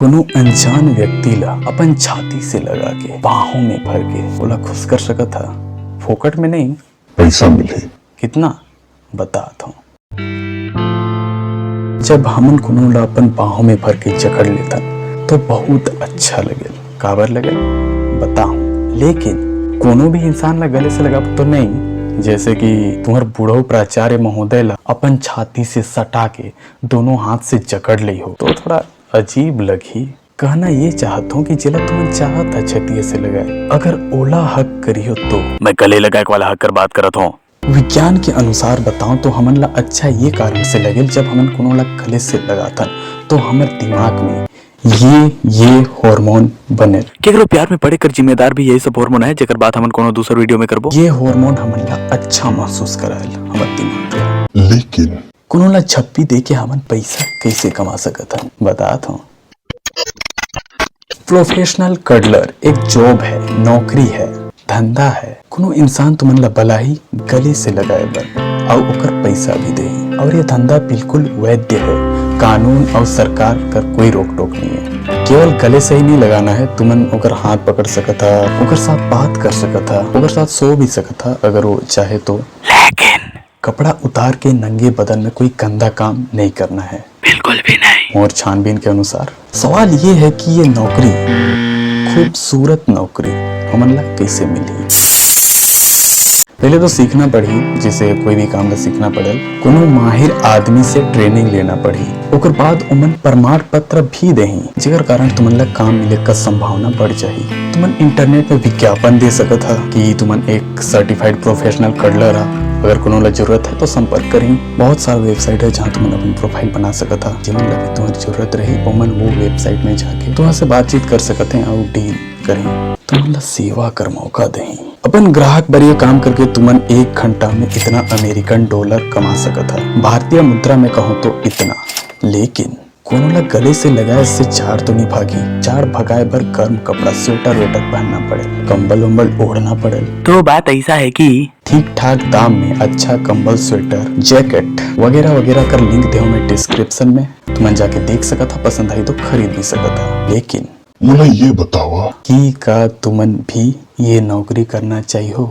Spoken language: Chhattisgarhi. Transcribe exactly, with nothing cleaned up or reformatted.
कोनो अनजान व्यक्ति ला अपन छाती से लगा के, बाहों में भर के ओला खुश कर सकत हा। फोकट में नहीं, पैसा मिलही। कितना? बतात हूँ। जब हमन कोनो ला अपन बाहों में भर के जकड़ लेथन, तो बहुत अच्छा लगेल। काबर लगेल? बताहूँ। लेकिन कोनो भी इंसान ला गले से लगाबो तो नहीं, जैसे कि तुम्हर बूढ़ऊ प्राचार्य महोदय ला अपन छाती से सटा के दोनों हाथ से जकड़ लेहो, तो थोड़ा अजीब लगही। कहना ये चाहत हूँ कि जेला तुमन चाहत हा छतिया से लगाए, अगर ओला हक करिहो तो। मैं गले लगाए वाला हक कर बात करत हूँ। विज्ञान के अनुसार बताऊं तो हमन ला अच्छा ये कारण से लगेल, जब हमन कोनो ला गले से लगाथन तो हमर दिमाग में ये ये हार्मोन बने। केकरो प्यार में पड़े कर जिम्मेदार भी यही सब हार्मोन है, जेकर बात हमन कोनो दूसर वीडियो में करबो। ये हार्मोन हमन ला अच्छा महसूस कराएल हमर दिमाग ला। लेकिन कोनो ला छप्पी दे के हमन पैसा कैसे कमा सकत हन, बतात हूँ। प्रोफेशनल कडलर एक जॉब है, नौकरी है, धंधा है। कोनो इंसान तुमन ला बलाही गले से लगाए बर, अउ ओकर पैसा भी देही। और ये धंधा बिल्कुल वैध है, कानून और सरकार कर कोई रोक टोक नहीं है। केवल गले से ही नहीं लगाना है, तुमन ओकर हाथ पकड़ सकत हा, ओकर साथ बात कर सकत हा, ओकर साथ सो भी सकत हा अगर वो चाहे तो। लेकिन कपड़ा उतार के नंगे बदन में कोई गंदा काम नहीं करना है। बिल्कुल भी नहीं। मोर छानबीन के अनुसार सवाल ये है कि ये नौकरी, खूबसूरत नौकरी, हमन ला कैसे मिलही? पहले तो सीखना पड़ही, जैसे कोई भी काम ला सीखना पड़ेल, कोनो माहिर आदमी से ट्रेनिंग लेना पड़ही। ओकर बाद ओमन प्रमाण पत्र भी देही, जेकर कारण तुमन ला काम मिले का संभावना बढ़ जाही। तुमन इंटरनेट में विज्ञापन दे सकत हा कि तुमन एक सर्टिफाइड प्रोफेशनल कडलर हा, अगर कोनो ला जरूरत है तो संपर्क करही। बहुत सारा वेबसाइट है जहाँ तुमन अपन प्रोफाइल बना सकत हा। जेमन ला भी तुम्हारी जरूरत रही, ओमन वो वेबसाइट में जाके तुम्हार से बातचीत कर सकत हैं और डील करही, तुमन ला सेवा कर मौका देही। अपन ग्राहक बर ये काम करके तुमन एक घंटा में इतना अमेरिकन डॉलर कमा सकत हा। भारतीय मुद्रा में कहूँ तो इतना। लेकिन कोनो ला गले से लगाए से जाड़ तो नहीं भागी। जाड़ भगाए बर गर्म कपड़ा, स्वेटर वेटर पहनना पड़ेल, कंबल उम्बल ओढ़ना पड़ेल। तो बात ऐसा है कि ठीक ठाक दाम में अच्छा कंबल, स्वेटर, जैकेट वगैरह वगैरह कर लिंक देहूँ मैं डिस्क्रिप्शन में, तुमन जाके देख सकत हा, पसंद आई तो खरीद भी सकत हा। लेकिन मोला ये बतावा कि का तुमन भी ये नौकरी करना चाहिए हो?